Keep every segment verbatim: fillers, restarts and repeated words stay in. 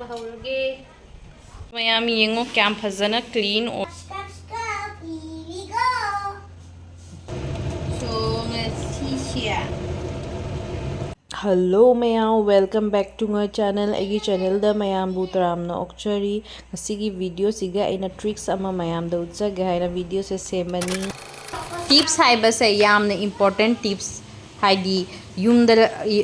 ꯍꯧꯔꯒꯦ꯫ ꯃꯌꯥꯝ ꯌꯦꯡꯉꯣ ꯀꯌꯥꯝ ꯐꯖꯅ clean ꯑꯣꯏ꯫ So, ꯉꯁꯤꯁꯦ꯫ Hello ꯃꯌꯥꯝ, welcome back to my channel꯫ ꯑꯩꯒꯤ channelꯗ ꯃꯌꯥꯝꯕꯨ ꯇꯔꯥꯝꯅ ꯑꯣꯛꯆꯔꯤ꯫ ꯉꯁꯤꯒꯤ videoꯁꯤꯒ ꯑꯩꯅ tricks ꯑꯃ ꯃꯌꯥꯝꯗ ꯎꯠꯆꯒꯦ ꯍꯥꯏꯅ videoꯁꯦ ꯁꯦꯝꯕꯅꯤ꯫ Tips ꯍꯥꯏꯕꯁꯦ ꯌꯥꯝꯅ important tips, ꯍꯥꯏꯗꯤ ꯌꯨꯝꯗ,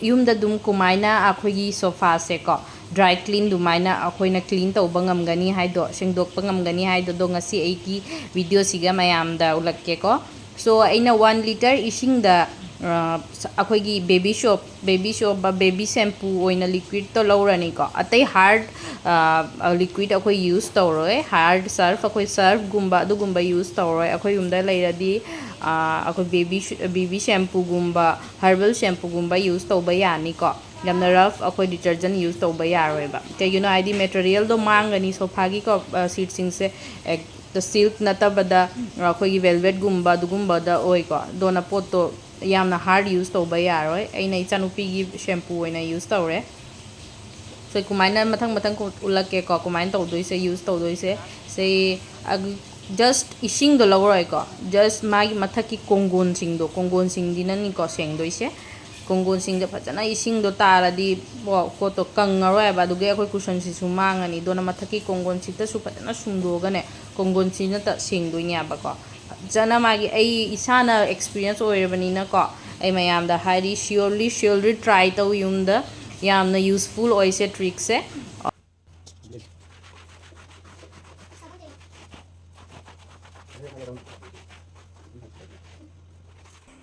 ꯌꯨꯝꯗ ꯑꯗꯨꯝ ꯀꯃꯥꯏꯅ ꯑꯩꯈꯣꯏꯒꯤ sofaꯁꯦꯀꯣ dry clean ꯑꯗꯨꯃꯥꯏꯅ ꯑꯩꯈꯣꯏꯅ clean ꯇꯧꯕ ꯉꯝꯒꯅꯤ ꯍꯥꯏꯗꯣ, ꯁꯦꯡꯗꯣꯛꯄ ꯉꯝꯒꯅꯤ ꯍꯥꯏꯗꯣ, ꯑꯗꯣ ꯉꯁꯤ ꯑꯩꯒꯤ videoꯁꯤꯒ ꯃꯌꯥꯝꯗ ꯎꯠꯂꯛꯀꯦꯀꯣ꯫ So ꯑꯩꯅ one litre ꯏꯁꯤꯡꯗ, ꯑ, ꯑꯩꯈꯣꯏꯒꯤ baby soap, baby soap, baby shampoo ꯑꯣꯏꯅ liquidꯇꯣ ꯂꯧꯔꯅꯤꯀꯣ꯫ ꯑꯇꯩ hard, ꯑ, liquid ꯑꯩꯈꯣꯏ use ꯇꯧꯔꯣꯏ꯫ Hard surf, ꯑꯩꯈꯣꯏ surfꯒꯨꯝꯕ ꯑꯗꯨꯒꯨꯝꯕ use ꯇꯧꯔꯣꯏ꯫ ꯑꯩꯈꯣꯏ ꯌꯨꯝꯗ ꯂꯩꯔꯗꯤ, ꯑ, ꯑꯩꯈꯣꯏ baby sh-, baby shampooꯒꯨꯝꯕ, herbal shampooꯒꯨꯝꯕ use ꯇꯧꯕ ꯌꯥꯅꯤꯀꯣ꯫ ꯌꯥꯝꯅ rough ꯑꯩꯈꯣꯏ detergent use ꯇꯧꯕ ꯌꯥꯔꯣꯏꯕ꯫ ꯀꯩꯒꯤꯅꯣ ꯍꯥꯏꯗꯤ materialꯗꯣ ꯃꯥꯡꯒꯅꯤ sofaꯒꯤꯀꯣ, ꯑ, seatꯁꯤꯡꯁꯦ꯫ ꯑꯦ, silk ꯅꯠꯇꯕꯗ ꯑꯩꯈꯣꯏꯒꯤ velvetꯒꯨꯝꯕ ꯑꯗꯨꯒꯨꯝꯕꯗ ꯑꯣꯏꯀꯣ꯫ ꯑꯗꯨꯅ ꯄꯣꯠꯇꯣ ꯌꯥꯝꯅ hard use ꯇꯧꯕ ꯌꯥꯔꯣꯏ꯫ ꯑꯩꯅ ꯏꯆꯥꯅꯨꯄꯤꯒꯤ shampoo ꯑꯣꯏꯅ use ꯇꯧꯔꯦ꯫ So ꯀꯃꯥꯏꯅ ꯃꯊꯪ ꯃꯊꯪ ꯎꯠꯂꯛꯀꯦꯀꯣ, ꯀꯃꯥꯏꯅ ꯇꯧꯗꯣꯏꯁꯦ, use ꯇꯧꯗꯣꯏꯁꯦ꯫ ꯁꯦ, ꯑ, just ꯏꯁꯤꯡꯗꯣ ꯂꯧꯔꯣꯏꯀꯣ, just ꯃꯥꯒꯤ ꯃꯊꯛꯀꯤ ꯀꯣꯡꯒꯣꯟꯁꯤꯡꯗꯣ, ꯀꯣꯡꯒꯣꯟꯁꯤꯡꯁꯤꯅꯅꯤꯀꯣ ꯁꯦꯡꯗꯣꯏꯁꯦ꯫ ꯀꯣꯡꯒꯣꯟꯁꯤꯡꯗ ꯐꯖꯅ ꯏꯁꯤꯡꯗꯣ ꯇꯥꯔꯗꯤ ꯄꯣ-, ꯄꯣꯠꯇꯣ ꯀꯪꯉꯔꯣꯏ ꯍꯥꯏꯕ꯫ ꯑꯗꯨꯒꯤ ꯑꯩꯈꯣꯏ cushionꯁꯤꯁꯨ ꯃꯥꯡꯉꯅꯤ꯫ ꯑꯗꯨꯅ ꯃꯊꯛꯀꯤ ꯀꯣꯡꯒꯣꯟꯁꯤꯗꯁꯨ ꯐꯖꯅ ꯁꯨꯝꯗꯣꯛꯑꯒꯅꯦ, ꯀꯣꯡꯒꯣꯟꯁꯤꯅꯇ ꯁꯦꯡꯗꯣꯏꯅꯦꯕꯀꯣ꯫ ꯐꯖꯅ ꯃꯥꯒꯤ, ꯑꯩ ꯏꯁꯥꯅ experience ꯑꯣꯏꯔꯕꯅꯤꯅꯀꯣ, ꯑꯩ ꯃꯌꯥꯝꯗ ꯍꯥꯏꯔꯤ, surely, surely try ꯇꯧ ꯌꯨꯝꯗ꯫ ꯌꯥꯝꯅ useful ꯑꯣꯏꯁꯦ trickꯁꯦ꯫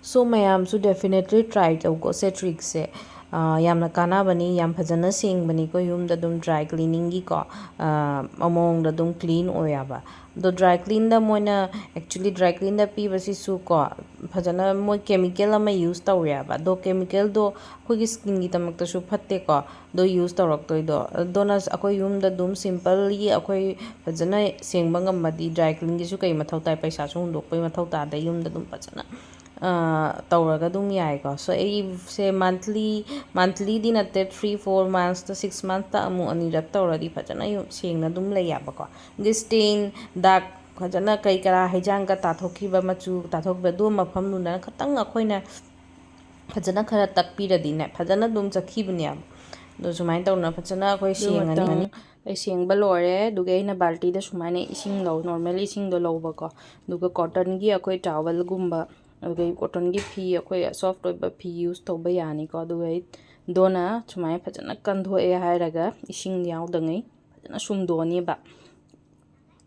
So ꯃꯌꯥꯝꯁꯨ definitely try ꯇꯧꯀꯣ ꯁꯦ trickꯁꯦ꯫ ꯑꯥ, ꯌꯥꯝꯅ ꯀꯥꯟꯅꯕꯅꯤ, ꯌꯥꯝ ꯐꯖꯅ ꯁꯦꯡꯕꯅꯤꯀꯣ ꯌꯨꯝꯗ ꯑꯗꯨꯝ dry cleaningꯒꯤꯀꯣ, ꯑꯥ, ꯃꯑꯣꯡꯗ ꯑꯗꯨꯝ clean ꯑꯣꯏꯌꯦꯕ꯫ ꯑꯗꯣ dry cleanꯗ ꯃꯣꯏꯅ, actually dry cleanꯗ ꯄꯤꯕꯁꯤꯁꯨ ꯀꯣ, ꯐꯖꯅ ꯃꯣꯏ chemical ꯑꯃ use ꯇꯧꯋꯦꯕ꯫ ꯑꯗꯣ chemicalꯗꯣ ꯑꯩꯈꯣꯏꯒꯤ skinꯒꯤꯗꯃꯛꯇꯁꯨ ꯐꯠꯇꯦꯀꯣ꯫ ꯑꯗꯣ use ꯇꯧꯔꯛꯇꯣꯏꯗꯣ꯫ ꯑꯗꯨꯅ ꯑꯩꯈꯣꯏ ꯌꯨꯝꯗ ꯑꯗꯨꯝ simply ꯑꯩꯈꯣꯏ ꯐꯖꯅ ꯁꯦꯡꯕ ꯉꯝꯃꯗꯤ dry cleanꯒꯤꯁꯨ ꯀꯩ ꯃꯊꯧ ꯇꯥꯏ? ꯄꯩꯁꯥꯁꯨ ꯍꯨꯟꯗꯣꯛꯄꯩ ꯃꯊꯧ ꯇꯥꯗꯦ꯫ ꯌꯨꯝꯗ ꯑꯗꯨꯝ ꯐꯖꯅ, ꯇꯧꯔꯒ ꯑꯗꯨꯝ ꯌꯥꯏꯀꯣ꯫ So ꯑꯩꯁꯦ ꯃꯟꯊꯂꯤ ꯃꯟꯊꯂꯤꯗꯤ ꯅꯠꯇꯦ, ꯊ꯭ꯔꯤ ꯐꯣꯔ ꯃꯟꯊꯁꯇ ꯁꯤꯛꯁ ꯃꯟꯊꯁꯇ ꯑꯃꯨꯛ ꯑꯅꯤꯔꯛ ꯇꯧꯔꯗꯤ ꯐꯖꯅ ꯌꯨꯝ ꯁꯦꯡꯅ ꯑꯗꯨꯝ ꯂꯩ ꯌꯥꯕꯀꯣ꯫ ꯑꯗꯩ ꯁ꯭ꯇꯦꯟ, ꯗꯥꯛ, ꯐꯖꯅ ꯀꯩ ꯀꯔꯥ ꯍꯩꯖꯥꯡꯒ ꯇꯥꯊꯣꯛꯈꯤꯕ, ꯃꯆꯨ ꯇꯥꯊꯣꯛꯈꯤꯕ, ꯑꯗꯨ ꯃꯐꯝꯗꯨꯅ ꯈꯇꯪ ꯑꯩꯈꯣꯏꯅ ꯐꯖꯅ ꯈꯔ ꯇꯛꯄꯤꯔꯗꯤꯅꯦ, ꯐꯖꯅ ꯑꯗꯨꯝ ꯆꯠꯈꯤꯕꯅꯦꯕ꯫ ꯑꯗꯣ ꯁꯨꯃꯥꯏꯅ ꯇꯧꯅ ꯐꯖꯅ ꯑꯩꯈꯣꯏ ꯑꯗꯨ ꯁꯦꯡꯉꯅꯤ꯫ ꯃꯇꯪ ꯑꯩ ꯁꯦꯡꯕ ꯂꯣꯏꯔꯦ꯫ ꯑꯗꯨꯒ ꯑꯩꯅ ꯕꯥꯜꯇꯤꯗ ꯁꯨꯃꯥꯏꯅ ꯏꯁꯤꯡ ꯂꯧ, ꯅꯣꯔꯃꯦꯜ ꯏꯁꯤꯡꯗꯣ ꯂꯧꯕꯀꯣ꯫ ꯑꯗꯨꯒ ꯀꯣꯇꯟꯒꯤ ꯑꯩꯈꯣꯏ ꯇꯥꯋꯦꯜꯒꯨꯝꯕ, ꯑꯗꯨꯒ ꯀꯣꯇꯟꯒꯤ ꯐꯤ, ꯑꯩꯈꯣꯏ ꯁꯣꯐ ꯑꯣꯏꯕ ꯐꯤ ꯌꯨꯁ ꯇꯧꯕ ꯌꯥꯅꯤꯀꯣ꯫ ꯑꯗꯨꯒ ꯑꯩ ꯗꯣꯅ ꯁꯨꯃꯥꯏꯅ ꯐꯖꯅ ꯀꯟꯊꯣꯛꯑꯦ ꯍꯥꯏꯔꯒ ꯏꯁꯤꯡ ꯌꯥꯎꯗꯉꯩ ꯐꯖꯅ ꯁꯨꯝꯗꯣꯛꯑꯅꯦꯕ꯫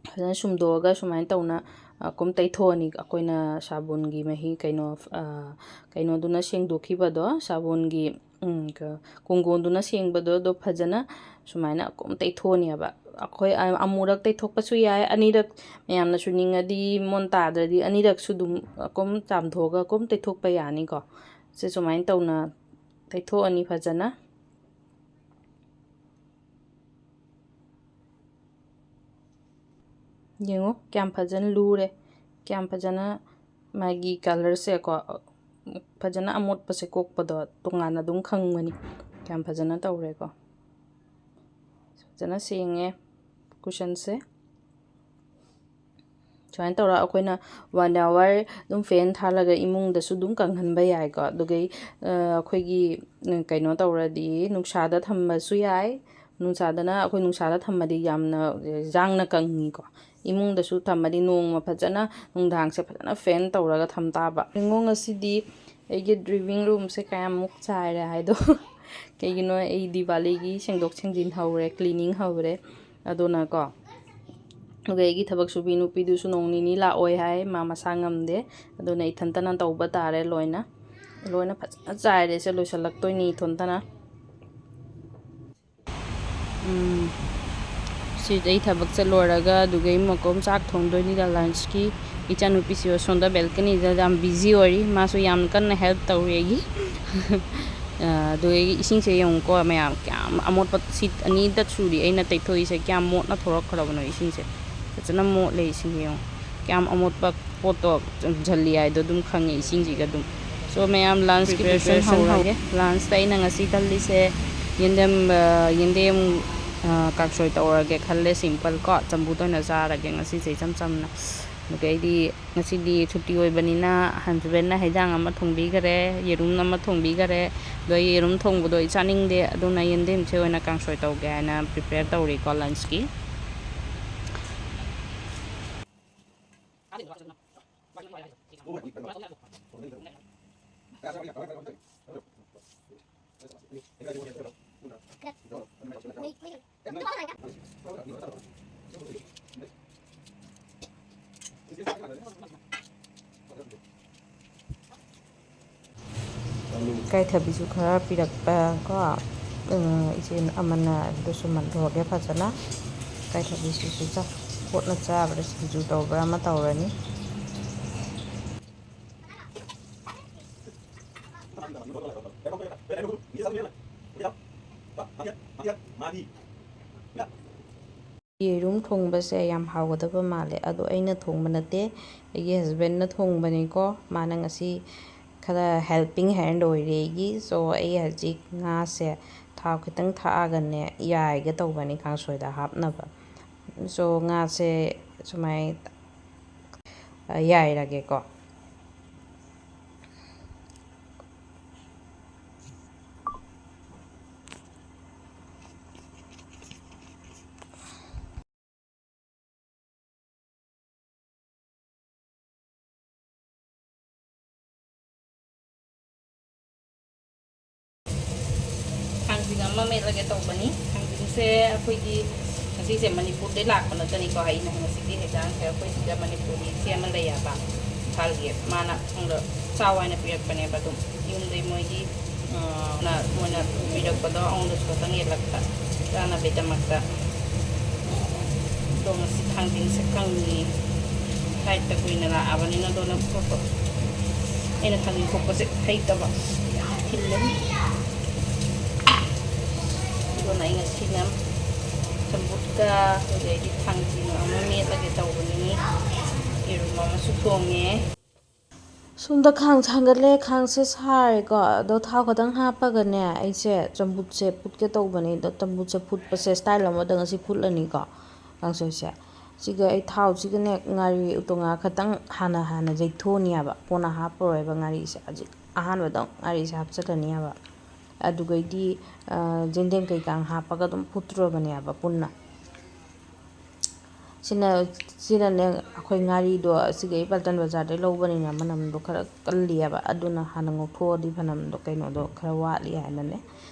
ꯐꯖꯅ ꯁꯨꯝꯗꯣꯛꯑꯒ ꯁꯨꯃꯥꯏꯅ ꯇꯧꯅ, ꯑ, ꯀꯨꯝ ꯇꯩꯊꯣꯛꯑꯅꯤ꯫ ꯑꯩꯈꯣꯏꯅ ꯁꯥꯕꯣꯟꯒꯤ ꯃꯍꯤ, ꯀꯩꯅꯣ, ꯑ, ꯀꯩꯅꯣꯗꯨꯅ ꯁꯦꯡꯗꯣꯛꯈꯤꯕꯗꯣ, ꯁꯥꯕꯣꯟꯒꯤ, ꯎꯝ, ꯀ-, ꯀꯣꯡꯒꯣꯟꯗꯨꯅ ꯁꯦꯡꯕꯗꯣ, ꯑꯗꯣ ꯐꯖꯅ ꯁꯨꯃꯥꯏꯅ ꯀꯨꯝ ꯇꯩꯊꯣꯛꯑꯅꯦꯕ꯫ ꯑꯩꯈꯣꯏ ꯑ-, ꯑꯃꯨꯔꯛ ꯇꯩꯊꯣꯛꯄꯁꯨ ꯌꯥꯏ, ꯑꯅꯤꯔꯛ, ꯃꯌꯥꯝꯅꯁꯨ ꯅꯤꯡꯉꯗꯤ, ꯃꯣꯟ ꯇꯥꯗ꯭ꯔꯗꯤ ꯑꯅꯤꯔꯛꯁꯨ ꯑꯗꯨꯝ ꯀꯨꯝ ꯆꯥꯝꯊꯣꯛꯑꯒ ꯀꯨꯝ ꯇꯩꯊꯣꯛꯄ ꯌꯥꯅꯤꯀꯣ꯫ ꯁꯤ ꯁꯨꯃꯥꯏꯅ ꯇꯧꯅ ꯇꯩꯊꯣꯛꯑꯅꯤ ꯐꯖꯅ꯫ ꯌꯦꯡꯉꯣ, ꯀꯌꯥꯝ ꯐꯖꯅ ꯂꯨꯔꯦ, ꯀꯌꯥꯝ ꯐꯖꯅ ꯃꯥꯒꯤ ꯀꯂꯔꯁꯦꯀꯣ, ꯐꯖꯅ ꯑꯃꯣꯠꯄꯁꯦ ꯀꯣꯛꯄꯗꯣ ꯇꯣꯉꯥꯟꯅ ꯑꯗꯨꯝ ꯈꯪꯕꯅꯤ꯫ ꯀꯌꯥꯝ ꯐꯖꯅ ꯇꯧꯔꯦꯀꯣ꯫ ꯐꯖꯅ ꯁꯦꯡꯉꯦ ꯀꯨꯁꯟꯁꯦ꯫ ꯁꯨꯃꯥꯏꯅ ꯇꯧꯔꯒ ꯑꯩꯈꯣꯏꯅ ꯋꯥꯟ ꯑꯋꯥꯔ ꯑꯗꯨꯝ ꯐꯦꯟ ꯊꯥꯜꯂꯒ ꯏꯃꯨꯡꯗꯁꯨ ꯑꯗꯨꯝ ꯀꯪꯍꯟꯕ ꯌꯥꯏꯀꯣ꯫ ꯑꯗꯨꯒꯩ, ꯑ, ꯑꯩꯈꯣꯏꯒꯤ, ꯎꯝ, ꯀꯩꯅꯣ ꯇꯧꯔꯗꯤ ꯅꯨꯡꯁꯥꯗ ꯊꯝꯕꯁꯨ ꯌꯥꯏ꯫ ꯅꯨꯡꯁꯥꯗꯅ, ꯑꯩꯈꯣꯏ ꯅꯨꯡꯁꯥꯗ ꯊꯝꯃꯗꯤ ꯌꯥꯝꯅ ꯌꯥꯡꯅ ꯀꯪꯉꯤꯀꯣ꯫ ꯏꯃꯨꯡꯗꯁꯨ ꯊꯝꯃꯗꯤ ꯅꯣꯡꯃ ꯐꯖꯅ, ꯅꯨꯡꯗꯥꯡꯁꯦ ꯐꯖꯅ ꯐꯦꯟ ꯇꯧꯔꯒ ꯊꯝ ꯇꯥꯕ꯫ ꯌꯦꯡꯉꯣ ꯉꯁꯤꯗꯤ ꯑꯩꯒꯤ ꯗ꯭ꯔꯤꯚꯤꯡ ꯔꯨꯝꯁꯦ ꯀꯌꯥꯃꯨꯛ ꯆꯥꯏꯔꯦ ꯍꯥꯏꯗꯣ꯫ ꯀꯩꯒꯤꯅꯣ, ꯑꯩ ꯗꯤꯋꯥꯂꯤꯒꯤ ꯁꯦꯡꯗꯣꯛ ꯁꯦꯡꯖꯤꯟ ꯍꯧꯔꯦ, ꯀ꯭ꯂꯤꯅꯤꯡ ꯍꯧꯔꯦ꯫ ꯑꯗꯨꯅꯀꯣ, ꯑꯗꯨꯒ ꯑꯩꯒꯤ ꯊꯕꯛ ꯁꯨꯕꯤ ꯅꯨꯄꯤꯗꯨꯁꯨ ꯅꯣꯡ ꯅꯤꯅꯤ ꯂꯥꯛꯑꯣꯏ ꯍꯥꯏ, ꯃꯥ ꯃꯁꯥ ꯉꯝꯗꯦ꯫ ꯑꯗꯨꯅ ꯏꯊꯟꯇꯅ ꯇꯧꯕ ꯇꯥꯔꯦ ꯂꯣꯏꯅ꯫ ꯂꯣꯏꯅ ꯐꯖꯅ ꯆꯥꯏꯔꯦ, ꯁꯦ ꯂꯣꯏꯁꯤꯜꯂꯛꯇꯣꯏꯅꯤ ꯏꯊꯟꯇꯅ꯫ ꯎꯝ, ꯁꯤ ꯑꯩ ꯊꯕꯛ ꯆꯠꯂꯨꯔꯒ ꯑꯗꯨꯒ ꯑꯩ ꯃꯀꯣꯝ ꯆꯥꯛ ꯊꯣꯡꯗꯣꯏꯅꯤꯗ, ꯂꯟꯁꯀꯤ꯫ ꯏꯆꯥꯅꯨꯄꯤꯁꯤ ꯑꯁꯣꯝꯗ ꯕꯦꯜꯀꯅꯤꯗ ꯌꯥꯝ ꯕꯤꯖꯤ ꯑꯣꯏꯔꯤ, ꯃꯥꯁꯨ ꯌꯥꯝ ꯀꯟꯅ ꯍꯦꯜꯞ ꯇꯧꯔꯤ ꯑꯩꯒꯤ꯫ ꯑ, ꯑꯗꯨꯒ ꯑꯩꯒꯤ ꯏꯁꯤꯡꯁꯦ ꯌꯦꯡꯉꯨꯀꯣ ꯃꯌꯥꯝ, ꯀꯌꯥꯝ ꯑꯃꯣꯠꯄ ꯁꯤꯠ ꯑꯅꯤꯗ ꯁꯨꯔꯤ ꯑꯩꯅ ꯇꯩꯊꯣꯛꯏꯁꯦ, ꯀꯌꯥꯝ ꯃꯣꯠꯅ ꯊꯣꯔꯛꯈ꯭ꯔꯕꯅꯣ ꯏꯁꯤꯡꯁꯦ꯫ ꯐꯖꯅ ꯃꯣꯠꯂꯦ ꯏꯁꯤꯡꯁꯦ ꯌꯦꯡꯉꯨ, ꯀꯌꯥꯝ ꯑꯃꯣꯠꯄ ꯄꯣꯠꯇꯣ ꯖꯜꯂꯤ ꯍꯥꯏꯗꯣ ꯑꯗꯨꯝ ꯈꯪꯉꯦ ꯏꯁꯤꯡꯁꯤꯒ ꯑꯗꯨꯝ꯫ So ꯃꯌꯥꯝ lunchꯀꯤ preparation preparation ꯍꯧꯔꯒꯦ꯫ Lunchꯇ ꯑꯩꯅ ꯉꯁꯤ ꯈꯜꯂꯤꯁꯦ ꯌꯦꯟꯗꯦꯝ, ꯑ, ꯌꯦꯟꯗꯦꯝ, ꯑ, ꯀꯥꯡꯁꯣꯏ ꯇꯧꯔꯒꯦ ꯈꯜꯂꯦ, simple ꯀꯣ, ꯆꯝꯐꯨꯠ ꯑꯣꯏꯅ ꯆꯥꯔꯒꯦ ꯉꯁꯤꯁꯦ ꯏꯆꯝ ꯆꯝꯅ꯫ ꯑꯗꯨꯒ ꯑꯩꯗꯤ ꯉꯁꯤꯗꯤ ꯁꯨꯇꯤ ꯑꯣꯏꯕꯅꯤꯅ husbandꯅ ꯍꯩꯖꯥꯡ ꯑꯃ ꯊꯣꯡꯕꯤꯈꯔꯦ, ꯌꯦꯔꯨꯝ ꯑꯃ ꯊꯣꯡꯕꯤꯈꯔꯦ꯫ ꯑꯗꯣ ꯑꯩ ꯌꯦꯔꯨꯝ ꯊꯣꯡꯕꯗꯣ ꯑꯩ ꯆꯥꯅꯤꯡꯗꯦ, ꯑꯗꯨꯅ ꯌꯦꯟꯗꯦꯝꯁꯦ ꯑꯣꯏꯅ ꯀꯥꯡꯁꯣꯏ ꯇꯧꯒꯦ ꯍꯥꯏꯅ prepare ꯇꯧꯔꯤꯀꯣ lunchꯀꯤ꯫ ꯏꯀꯥꯏꯊꯕꯤꯁꯨ ꯈꯔ ꯄꯤꯔꯛꯄ ꯀꯣ, ꯏꯆꯦ ꯑꯃꯅ ꯑꯗꯨꯁꯨ ꯃꯟꯊꯣꯛꯑꯒꯦ ꯐꯖꯅ꯫ ꯏꯀꯥꯏꯊꯕꯤꯁꯤꯁꯨ ꯆꯥ-, ꯀꯣꯠꯅ ꯆꯥꯕ꯭ꯔꯥ, ꯁꯤꯡꯖꯨ ꯇꯧꯕ꯭ꯔꯥ ꯑꯃ ꯇꯧꯔꯅꯤ꯫ ꯌꯦꯔꯨꯝ ꯊꯣꯡꯕꯁꯦ ꯌꯥꯝ ꯍꯥꯎꯒꯗꯕ ꯃꯥꯜꯂꯦ꯫ ꯑꯗꯣ ꯑꯩꯅ ꯊꯣꯡꯕ ꯅꯠꯇꯦ, ꯑꯩꯒꯤ husbandꯅ ꯊꯣꯡꯕꯅꯤꯀꯣ꯫ ꯃꯥꯅ ꯉꯁꯤ ꯈꯔ helping hand ꯑꯣꯏꯔꯦ ꯑꯩꯒꯤ꯫ So ꯑꯩ ꯍꯧꯖꯤꯛ ꯉꯥꯁꯦ ꯊꯥꯎ ꯈꯤꯇꯪ ꯊꯥꯛꯑꯒꯅꯦ ꯌꯥꯏꯒꯦ ꯇꯧꯕꯅꯤ ꯀꯥꯡꯁꯣꯏꯗ ꯍꯥꯞꯅꯕ꯫ So ꯉꯥꯁꯦ ꯁꯨꯃꯥꯏ, ꯑ, ꯌꯥꯏꯔꯒꯦꯀꯣ꯫ ꯊꯥꯡꯖꯤꯡ ꯑꯃ ꯃꯦꯠꯂꯒꯦ ꯇꯧꯕꯅꯤ꯫ ꯊꯥꯡꯖꯤꯡꯁꯦ ꯑꯩꯈꯣꯏꯒꯤ ꯉꯁꯤꯁꯦ ꯃꯅꯤꯄꯨꯔꯗꯩ ꯂꯥꯛꯄ ꯅꯠꯇꯅꯤꯀꯣ, ꯑꯩꯅ ꯉꯁꯤꯒꯤ ꯍꯦꯟꯖꯥꯡꯁꯦ ꯑꯩꯈꯣꯏ ꯁꯤꯗ ꯃꯅꯤꯄꯨꯔꯒꯤ ꯏꯆꯦ ꯑꯃ ꯂꯩꯌꯦꯕ, ꯏꯝꯐꯥꯜꯒꯤ, ꯃꯥꯅ ꯑꯩꯉꯣꯟꯗ ꯆꯥꯎ ꯍꯥꯏꯅ ꯄꯤꯔꯛꯄꯅꯦꯕ꯫ ꯑꯗꯨꯝ ꯌꯨꯝꯗꯩ ꯃꯣꯏꯒꯤ, ꯑ, ꯅ-, ꯃꯣꯏꯅ ꯄꯤꯔꯛꯄꯗꯣ ꯑꯩꯉꯣꯟꯗꯁꯨ ꯈꯛꯇꯪ ꯌꯦꯜꯂꯛꯄ ꯆꯥꯅꯕꯒꯤꯗꯃꯛꯇ꯫ ꯑꯗꯣ ꯉꯁꯤ ꯊꯥꯡꯖꯤꯡꯁꯦ ꯀꯪꯉꯤ꯫ Flightꯇ ꯀꯨꯏꯅ ꯂꯥꯛꯑꯕꯅꯤꯅ ꯗꯣꯅ ꯈꯣꯠꯄ꯫ ꯑꯩꯅ ꯊꯥꯡꯖꯤꯡ ꯈꯣꯛꯄꯁꯦ ꯍꯩꯇꯕ꯫ ꯌꯥꯝ ꯊꯤꯜꯂꯦ꯫ ꯑꯗꯨꯅ ꯑꯩ ꯉꯁꯤꯅ ꯆꯝꯐꯨꯠꯀ ꯑꯗꯩꯗꯤ ꯊꯥꯡꯖꯤꯡ ꯑꯃ ꯃꯦꯠꯂꯒꯦ ꯇꯧꯕꯅꯤ꯫ ꯌꯦꯔꯨꯝ ꯑꯃꯁꯨ ꯊꯣꯡꯉꯦ꯫ ꯁꯣꯝꯗ ꯈꯥꯡ ꯊꯥꯡꯒꯠꯂꯦ, ꯈꯥꯡꯁꯦ ꯁꯥꯔꯦꯀꯣ꯫ ꯑꯗꯣ ꯊꯥꯎ ꯈꯛꯇꯪ ꯍꯥꯞꯄꯒꯅꯦ, ꯑꯩꯁꯦ ꯆꯝꯐꯨꯠꯁꯦ ꯐꯨꯠꯀꯦ ꯇꯧꯕꯅꯦ꯫ ꯑꯗꯣ ꯆꯝꯐꯨꯠꯁꯦ ꯐꯨꯠꯄꯁꯦ style ꯑꯃꯗ ꯉꯁꯤ ꯐꯨꯠꯂꯅꯤꯀꯣ, ꯀꯥꯡꯁꯣꯏꯁꯦ꯫ ꯁꯤꯒ ꯑꯩ ꯊꯥꯎꯁꯤꯒꯅꯦ, ꯉꯥꯔꯤ ꯎꯇꯣꯡ ꯉꯥ ꯈꯛꯇꯪ ꯍꯥꯟꯅ, ꯍꯥꯟꯅ ꯌꯩꯊꯣꯛꯑꯅꯤꯕ꯫ ꯀꯣꯟꯅ ꯍꯥꯞꯄꯔꯣꯏꯕ ꯉꯥꯔꯤꯁꯦ꯫ ꯍꯧꯖꯤꯛ ꯑꯍꯥꯟꯕꯗ ꯉꯥꯔꯤꯁꯦ ꯍꯥꯞꯆꯤꯜꯂꯅꯤꯕ꯫ ꯑꯗꯨꯒꯩꯗꯤ, ꯑ, ꯌꯦꯟꯗꯦꯝ ꯀꯩꯀꯥ ꯍꯥꯞꯄꯒ ꯑꯗꯨꯝ ꯐꯨꯠꯇ꯭ꯔꯣꯕꯅꯦꯕ ꯄꯨꯟꯅ꯫ ꯁꯤꯅ, ꯁꯤꯅꯅꯦ, ꯑꯩꯈꯣꯏ ꯉꯥꯔꯤꯗꯣ ꯑꯁꯤꯒꯤ ꯑꯩ ꯄꯜꯇꯟ ꯕꯖꯥꯔꯗꯩ ꯂꯧꯕꯅꯤꯅ ꯃꯅꯝꯗꯣ ꯈꯔ ꯀꯜꯂꯤꯑꯕ꯫ ꯑꯗꯨꯅ ꯍꯥꯟꯅ ꯉꯧꯊꯣꯛꯑꯗꯤ ꯃꯅꯝꯗꯣ, ꯀꯩꯅꯣꯗꯣ ꯈꯔ ꯋꯥꯠꯂꯤ ꯍꯥꯏꯅꯅꯦ,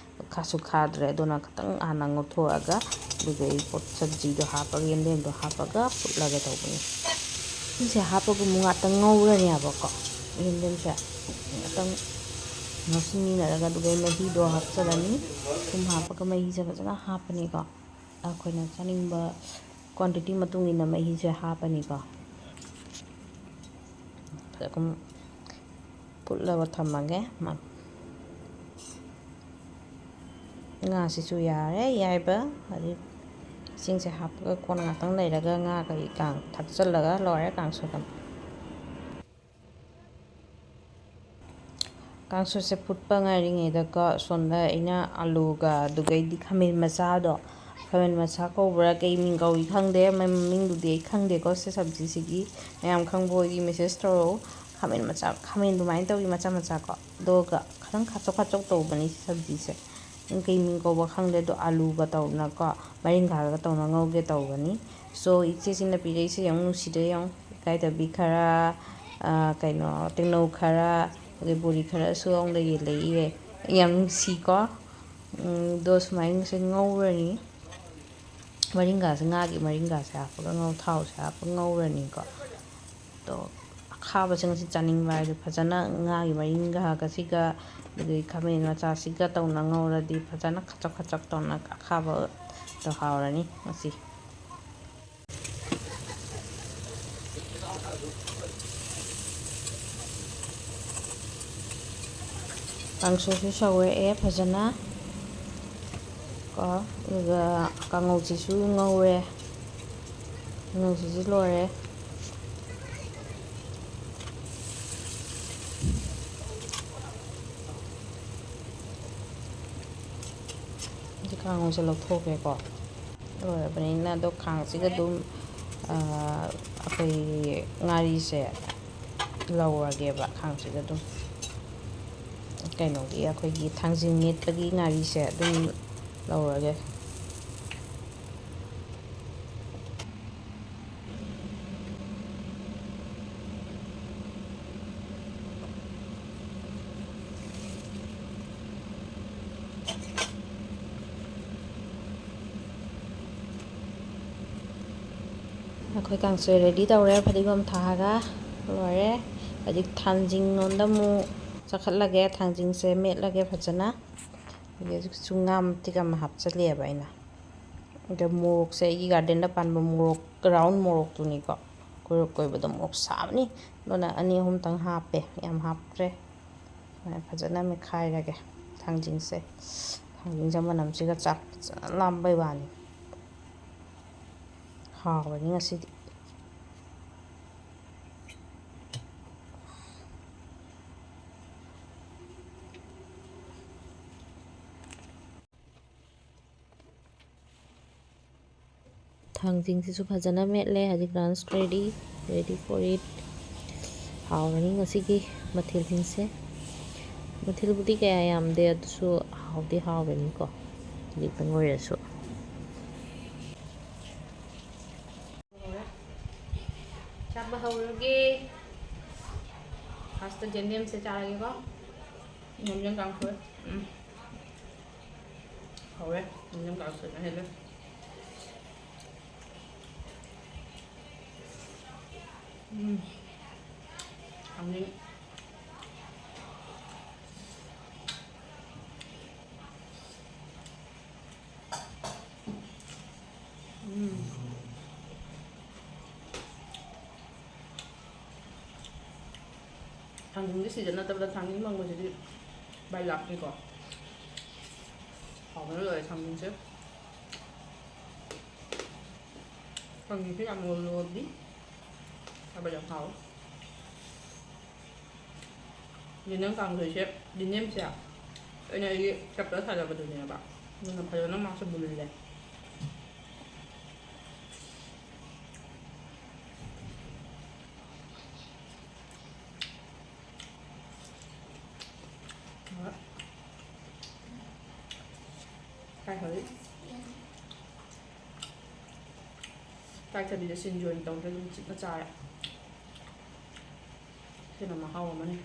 ꯈꯥꯁꯨ ꯈꯥꯗ꯭ꯔꯦ꯫ ꯑꯗꯨꯅ ꯈꯤꯇꯪ ꯍꯥꯟꯅ ꯉꯧꯊꯣꯛꯑꯒ, ꯑꯗꯨꯒ ꯑꯩ ꯄꯣꯠ ꯁꯕꯖꯤꯗꯣ ꯍꯥꯞꯄꯒ, ꯌꯦꯟꯗꯦꯝꯗꯣ ꯍꯥꯞꯄꯒ ꯐꯨꯠꯂꯒꯦ ꯇꯧꯕꯅꯤ꯫ ꯁꯤꯁꯦ ꯍꯥꯞꯄꯒ ꯑꯃꯨꯛ ꯉꯥꯛꯇꯪ ꯉꯧꯔꯅꯦꯕꯀꯣ꯫ ꯌꯦꯟꯗꯦꯝꯁꯦ ꯉꯥꯛꯇꯪ ꯉꯧꯁꯤꯟꯃꯤꯟꯅꯔꯒ, ꯑꯗꯨꯒ ꯑꯩ ꯃꯍꯤꯗꯣ ꯍꯥꯞꯆꯤꯜꯂꯅꯤ꯫ ꯊꯨꯝ ꯍꯥꯞꯄꯒ ꯃꯍꯤꯁꯦ ꯐꯖꯅ ꯍꯥꯞꯄꯅꯤꯀꯣ꯫ ꯑꯩꯈꯣꯏꯅ ꯆꯥꯅꯤꯡꯕ quantity ꯃꯇꯨꯡ ꯏꯟꯅ ꯃꯍꯤꯁꯦ ꯍꯥꯞꯄꯅꯤꯀꯣ꯫ ꯐꯖꯅ ꯐꯨꯠꯂꯒ ꯊꯝꯃꯒꯦ꯫ ꯃ-, ꯉꯥꯁꯤꯁꯨ ꯌꯥꯔꯦ ꯌꯥꯏꯕ꯫ ꯍꯧꯖꯤꯛ ꯏꯁꯤꯡꯁꯦ ꯍꯥꯞꯄꯒ ꯀꯣꯟꯅ ꯉꯥꯛꯇꯪ ꯂꯩꯔꯒ ꯉꯥ ꯀꯩꯀꯥ ꯊꯥꯛꯆꯜꯂꯒ ꯂꯣꯏꯔꯦ ꯀꯥꯡꯁꯣꯏ꯫ ꯀꯥꯡꯁꯣꯏꯁꯦ ꯐꯨꯠꯄ ꯉꯥꯏꯔꯤꯉꯩꯗꯀꯣ, ꯁꯣꯝꯗ ꯑꯩꯅ ꯑꯂꯨꯒ, ꯑꯗꯨꯒꯩꯗꯤ ꯈꯥꯃꯦꯟ ꯃꯆꯥꯗꯣ, ꯈꯥꯃꯦꯟ ꯃꯆꯥ ꯀꯧꯕ꯭ꯔꯥ ꯀꯩ ꯃꯤꯡ ꯀꯧꯏ ꯈꯪꯗꯦ, ꯃ-, ꯃꯃꯤꯡꯗꯨꯗꯤ ꯑꯩ ꯈꯪꯗꯦꯀꯣ꯫ ꯁꯤ ꯁꯕꯖꯤꯁꯤꯒꯤ ꯃꯌꯥꯝ ꯈꯪꯕ ꯑꯣꯏꯗꯤ message ꯇꯧꯔꯛꯎ꯫ ꯈꯥꯃꯦꯟ ꯃꯆꯥ, ꯈꯥꯃꯦꯟ ꯑꯗꯨꯃꯥꯏꯅ ꯇꯧꯏ ꯃꯆꯥ ꯃꯆꯥ ꯀꯣ, ꯑꯗꯨꯒ ꯈꯤꯇꯪ ꯈꯥꯆꯧ ꯈꯥꯆꯧ ꯇꯧꯕꯅꯤ ꯁꯤ ꯁꯕꯖꯤꯁꯦ꯫ ꯅꯪ ꯀꯩ ꯃꯤꯡ ꯀꯧꯕ ꯈꯪꯗꯦ, ꯑꯗꯣ ꯑꯂꯨꯒ ꯇꯧꯅꯀꯣ, ꯃꯔꯤꯡꯈꯥꯒ ꯇꯧꯅ ꯉꯧꯒꯦ ꯇꯧꯕꯅꯤ꯫ So, ꯏꯆꯦꯁꯤꯡꯅ ꯄꯤꯔꯛꯏꯁꯦ ꯌꯥꯝ ꯅꯨꯡꯁꯤꯗ꯭ꯔꯥ ꯌꯦꯡꯉꯨ꯫ ꯏꯀꯥꯏꯗꯕꯤ ꯈꯔ, ꯑ, ꯀꯩꯅꯣ, ꯇꯦꯡꯅꯧ ꯈꯔ, ꯑꯗꯩ ꯕꯣꯔꯤ ꯈꯔꯁꯨ ꯑꯃꯨꯛ ꯂꯩꯔꯛꯑꯦ꯫ ꯌꯥꯝ ꯅꯨꯡꯁꯤꯀꯣ꯫ ꯎꯝ, ꯑꯗꯣ ꯁꯨꯃꯥꯏꯅ ꯉꯁꯤ ꯉꯧꯔꯅꯤ꯫ ꯃꯔꯤꯡꯒꯥꯁꯦ, ꯉꯥꯒꯤ ꯃꯔꯤꯡꯒꯥꯁꯦ ꯍꯥꯞꯄꯒ ꯉꯧ-, ꯊꯥꯎꯁꯦ ꯍꯥꯞꯄꯒ ꯉꯧꯔꯅꯤꯀꯣ꯫ ꯑꯗꯣ ꯑꯈꯥꯕꯁꯦ ꯉꯁꯤ ꯆꯥꯅꯤꯡꯕ ꯍꯥꯏꯗꯤ ꯐꯖꯅ ꯉꯥꯒꯤ ꯃꯔꯤꯡꯒꯥꯒꯁꯤꯒ, ꯑꯗꯒꯤ ꯈꯥꯃꯦꯟ ꯃꯆꯥꯁꯤꯒ ꯇꯧꯅ ꯉꯧꯔꯗꯤ ꯐꯖꯅ ꯈꯆꯛ ꯈꯆꯛ ꯇꯧꯅ ꯑꯈꯥꯕꯗꯣ ꯍꯥꯎꯔꯅꯤ ꯉꯁꯤ꯫ ꯀꯥꯡꯁꯣꯏꯁꯨ ꯁꯧꯔꯛꯑꯦ ꯐꯖꯅ ꯀꯣ, ꯑꯗꯨꯒ ꯀꯥꯡꯉꯧꯁꯤꯁꯨ ꯉꯧꯔꯦ, ꯀꯥꯡꯉꯧꯁꯤꯁꯨ ꯂꯣꯏꯔꯦ꯫ ꯈꯥꯡꯁꯦ ꯂꯧꯊꯣꯛꯀꯦꯀꯣ꯫ ꯂꯣꯏꯔꯕꯅꯤꯅ ꯑꯗꯣ ꯈꯥꯡꯁꯤꯒ ꯑꯗꯨꯝ, ꯑꯩꯈꯣꯏ ꯉꯥꯔꯤꯁꯦ ꯂꯧꯔꯒꯦꯕ꯫ ꯈꯥꯡꯁꯤꯒ ꯑꯗꯨꯝ ꯀꯩꯅꯣꯒꯤ, ꯑꯩꯈꯣꯏꯒꯤ ꯊꯥꯡꯖꯤꯡ ꯃꯦꯠꯄꯒꯤ ꯉꯥꯔꯤꯁꯦ ꯑꯗꯨꯝ ꯂꯧꯔꯒꯦ꯫ ꯑꯩꯈꯣꯏ ꯀꯥꯡꯁꯣꯏ ꯔꯦꯗꯤ ꯇꯧꯔꯦ, ꯐꯗꯤꯒꯣꯝ ꯊꯥꯛꯑꯒ ꯂꯣꯏꯔꯦ꯫ ꯍꯧꯖꯤꯛ ꯊꯥꯡꯖꯤꯡ ꯂꯣꯝꯗ ꯑꯃꯨꯛ ꯆꯥꯈꯠꯂꯒꯦ꯫ ꯊꯥꯡꯖꯤꯡꯁꯦ ꯃꯦꯠꯂꯒꯦ ꯐꯖꯅ꯫ ꯑꯗꯒꯤ ꯍꯧꯖꯤꯛ ꯆꯨꯉꯥ ꯃꯇꯤꯛ ꯑꯃ ꯍꯥꯞꯆꯜꯂꯦꯕ ꯑꯩꯅ꯫ ꯑꯗ ꯃꯣꯔꯣꯛꯁꯦ ꯑꯩꯒꯤ ꯒꯥꯔꯗꯦꯟꯗ ꯄꯥꯟꯕ ꯃꯣꯔꯣꯛ, ꯔꯥꯎꯟ ꯃꯣꯔꯣꯛꯇꯨꯅꯤꯀꯣ꯫ ꯀꯣꯏꯔꯞ ꯀꯣꯏꯕꯗꯣ ꯃꯣꯔꯣꯛ ꯁꯥꯕꯅꯤ꯫ ꯑꯗꯨꯅ ꯑꯅꯤ ꯑꯍꯨꯝꯇꯪ ꯍꯥꯞꯄꯦ, ꯌꯥꯝ ꯍꯥꯞꯇ꯭ꯔꯦ꯫ ꯐꯖꯅ ꯃꯦꯠꯈꯥꯏꯔꯒꯦ ꯊꯥꯡꯖꯤꯡꯁꯦ꯫ ꯊꯥꯡꯖꯤꯡꯁꯦ ꯃꯅꯝꯁꯤꯒ ꯆꯥꯛ ꯐꯖꯅ ꯂꯥꯝꯕꯩ ꯋꯥꯅꯤ꯫ ꯍꯥꯎꯔꯅꯤ ꯉꯁꯤꯗꯤ꯫ ꯊꯥꯡꯖꯤꯡꯁꯤꯁꯨ ꯐꯖꯅ ꯃꯦꯠꯂꯦ꯫ ꯍꯧꯖꯤꯛ lunch ready, ready for it꯫ ꯍꯥꯎꯔꯅꯤ ꯉꯁꯤꯒꯤ ꯃꯊꯦꯜꯁꯤꯡꯁꯦ꯫ ꯃꯊꯦꯜꯕꯨꯗꯤ ꯀꯌꯥ ꯌꯥꯝꯗꯦ, ꯑꯗꯨꯁꯨ ꯍꯥꯎꯗꯤ ꯍꯥꯎꯔꯅꯤꯀꯣ꯫ ꯈꯖꯤꯛꯇꯪ ꯑꯣꯏꯔꯁꯨ꯫ ꯆꯥꯕ ꯍꯧꯔꯒꯦ꯫ First ꯌꯦꯟꯗꯦꯝꯁꯦ ꯆꯥꯔꯒꯦꯀꯣ꯫ ꯌꯦꯟꯗꯦꯝ ꯀꯥꯡꯁꯣꯏ꯫ ꯎꯝ꯫ ꯍꯧꯔꯦ꯫ ꯌꯦꯟꯗꯦꯝ ꯀꯥꯡꯁꯣꯏꯅ ꯍꯦꯜꯂꯦ꯫ ꯎꯝ꯫ ꯊꯥꯡꯖꯤꯡ꯫ ꯎꯝ꯫ ꯊꯥꯡꯖꯤꯡꯒꯤ season ꯅꯠꯇꯕꯗ ꯊꯥꯡꯖꯤꯡ ꯐꯪꯕꯁꯤꯗꯤ ꯃꯩ ꯂꯥꯛꯄꯅꯤꯀꯣ꯫ ꯍꯥꯎꯕꯅ ꯂꯣꯏꯔꯦ ꯊꯥꯡꯖꯤꯡꯁꯦ꯫ ꯊꯥꯡꯖꯤꯡꯁꯦ ꯌꯥꯝ ꯂꯣꯜꯂꯣꯗꯤ ꯍꯥꯏꯕ ꯌꯥꯝ ꯍꯥꯎꯋꯦ꯫ ꯌꯦꯅꯝ ꯀꯥꯡꯁꯣꯏꯁꯦ, ꯌꯦꯅꯝꯁꯦ ꯑꯩꯅ ꯑꯩꯒꯤ ꯆꯞꯇ ꯊꯥꯖꯕꯗꯨꯅꯦꯕ꯫ ꯑꯗꯨꯅ ꯐꯖꯅ ꯃꯥꯁꯨ ꯃꯨꯜꯂꯦ꯫ ꯍꯣꯏ꯫ ꯀꯥꯏ ꯍꯧꯖꯤꯛ? ꯆꯥꯛ ꯆꯥꯕꯤꯗ ꯁꯤꯡꯖꯨ ꯑꯣꯏꯅ ꯇꯧꯗ꯭ꯔꯦ, ꯑꯗꯨꯝ ꯆꯤꯛꯅ ꯆꯥꯔꯦ꯫ ꯁꯤꯅ ꯃꯍꯥꯎ ꯑꯃꯅꯤ꯫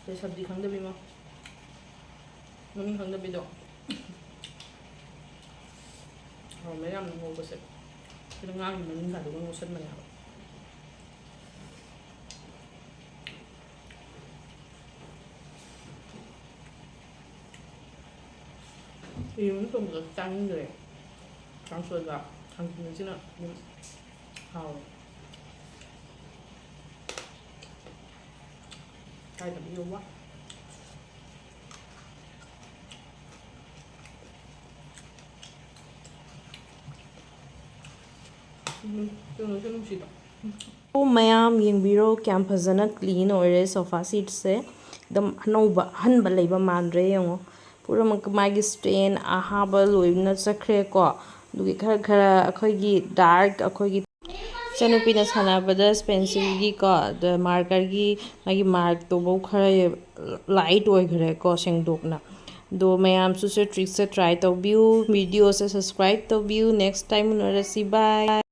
ꯁꯤꯗ ꯁꯕꯖꯤ ꯈꯪꯗꯕꯤꯃ, ꯃꯃꯤꯡ ꯈꯪꯗꯕꯤꯗꯣ꯫ ꯍꯥꯎꯔꯝꯃꯦ ꯌꯥꯝꯅ ꯉꯧꯕꯁꯦ꯫ ꯁꯤꯗ ꯉꯥꯒꯤ ꯃꯃꯤꯡ ꯀꯥꯗꯨꯒ ꯉꯧꯁꯟꯕꯅꯦ ꯍꯥꯏꯕ꯫ ꯌꯦꯔꯨꯝ ꯊꯣꯡꯕꯒ ꯆꯥꯅꯤꯡꯗ꯭ꯔꯦ꯫ ꯀꯥꯡꯁꯣꯏꯒ ꯊꯥꯡꯖꯤꯡꯒꯁꯤꯅ ꯑꯗꯨꯝ ꯍꯥꯎꯋꯦ꯫ ꯀꯥꯏꯗꯕ ꯌꯧꯕ꯫ ꯎꯝ, ꯀꯩꯅꯣꯁꯨ ꯅꯨꯡꯁꯤꯕ꯫ ꯑꯣ, ꯃꯌꯥꯝ ꯌꯦꯡꯕꯤꯔꯣ, ꯀꯌꯥꯝ ꯐꯖꯅ clean ꯑꯣꯏꯔꯦ sofa seatꯁꯦ꯫ ꯑꯗꯨꯝ ꯑꯅꯧꯕ, ꯑꯍꯟꯕ ꯂꯩꯕ ꯃꯥꯟꯗ꯭ꯔꯦ, ꯌꯦꯡꯉꯣ꯫ ꯄꯨꯝꯅꯃꯛ ꯃꯥꯒꯤ stain ꯑꯍꯥꯕ ꯂꯣꯏꯅ ꯆꯠꯈ꯭ꯔꯦꯀꯣ꯫ ꯑꯗꯨꯒꯤ ꯈꯔ ꯈꯔ ꯑꯩꯈꯣꯏꯒꯤ dark, ꯑꯩꯈꯣꯏꯒꯤ ꯏꯆꯟꯅꯨꯄꯤꯅ ꯁꯥꯟꯅꯕꯗ ꯁ꯭ꯄꯦꯟꯁꯤꯜꯒꯤꯀꯣ, ꯑꯗ markerꯒꯤ ꯃꯥꯒꯤ markꯇꯨꯐꯥꯎ ꯈꯔ light ꯑꯣꯏꯈ꯭ꯔꯦꯀꯣ, ꯁꯦꯡꯗꯣꯛꯅ꯫ ꯑꯗꯣ ꯃꯌꯥꯝꯁꯨ ꯁꯤ trickꯁꯦ try ꯇꯧꯕꯤꯌꯨ, videoꯁꯦ subscribe ꯇꯧꯕꯤꯌꯨ꯫ Next time ꯎꯅꯔꯁꯤ, bye꯫